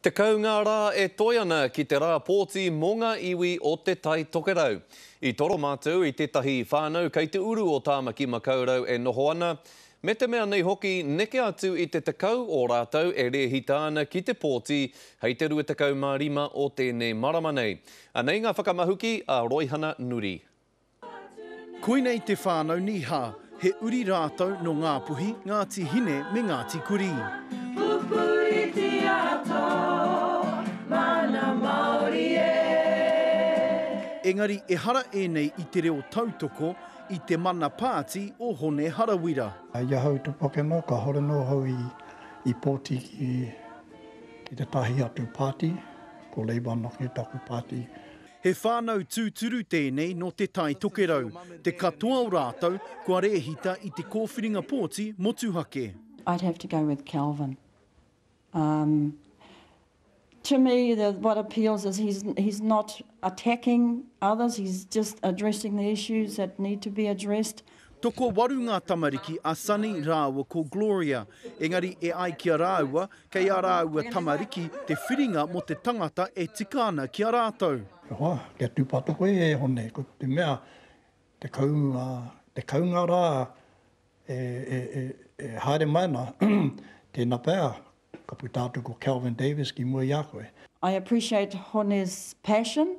Tekau ngā rā e toe ana ki te rā pōti mō ngā iwi o Te Tai Tokerau. I toro mātou i tētahi whānau kei te uru o Tāmaki Makaurau e noho ana, me te mea nei hoki neke atu i te 10 o rātou e rēhita ana ki te pōti hei te 25 o tēnei marama nei. Anei ngā whakamahuki a Roihana Nuri. Koinei te whānau Niha, he uri rātou nō Ngāpuhi, Ngāti Hine me Ngāti Kurī. Pupuritia tō mana Māori e. Engari ehara ēnei i te reo tautoko i te mana pāti o Hone Harawira. I ahau te Pokemon, kahore no ahau i poti ki tetahi atu pati, ko Labour anake taku pati. He whānau tūturu tēnei nō Te Tai Tokerau, te katoa o rātou kua rēhita i te kōwhiringa pōti motuhake. I'd have to go with Kelvin. Um, to me, the, what appeals is he's, he's not attacking others, he's just addressing the issues that need to be addressed. Tokowaru ngā tamariki a Sonny rāua ko Gloria, engari e ai ki a rāua, Kei a rāua tamariki te whiringa mō te tangata e tika ana ki a rātou. E hoa, kia tūpato koe e Hone, ko te mea, 10 ngā rā e haere mai ana, tēnā pea, ka puta atu ko Kelvin Davis ki mua i a koe. I appreciate Hone's passion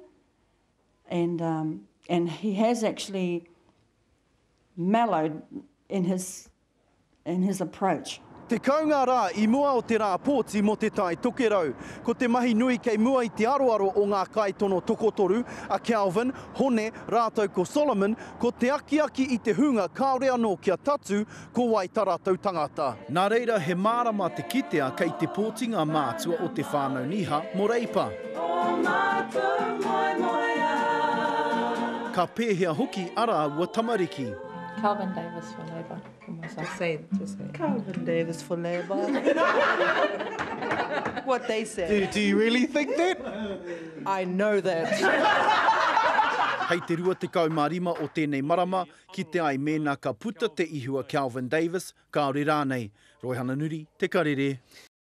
and and he has actually mellowed in his in his approach. Tekau ngā rā i mua o te rā pōti mō Te Tai Tokerau. Ko te mahi nui kei mua i te aroaro o ngā kaitono tokotoru, a Kelvin, Hone, rātou ko Solomon, ko te akiaki i te hunga kāore anō kia tatū ko wai ta ratou tangata. Nā reira he mārama te kitea kei te pōti ngā mātua o te whānau Niha mō Reipa. Ka pēhea hoki a rāua tamariki? Kelvin Davis for Labour for myself. Just say, just say. Kelvin Davis for Labour. What they said. Do, do you really think that? I know that. Hei te 25 o tēnei marama, kite ai mēnā ka puta te ihu a Kelvin Davis, kāore rānei. Roihana Nuri, Te Karere.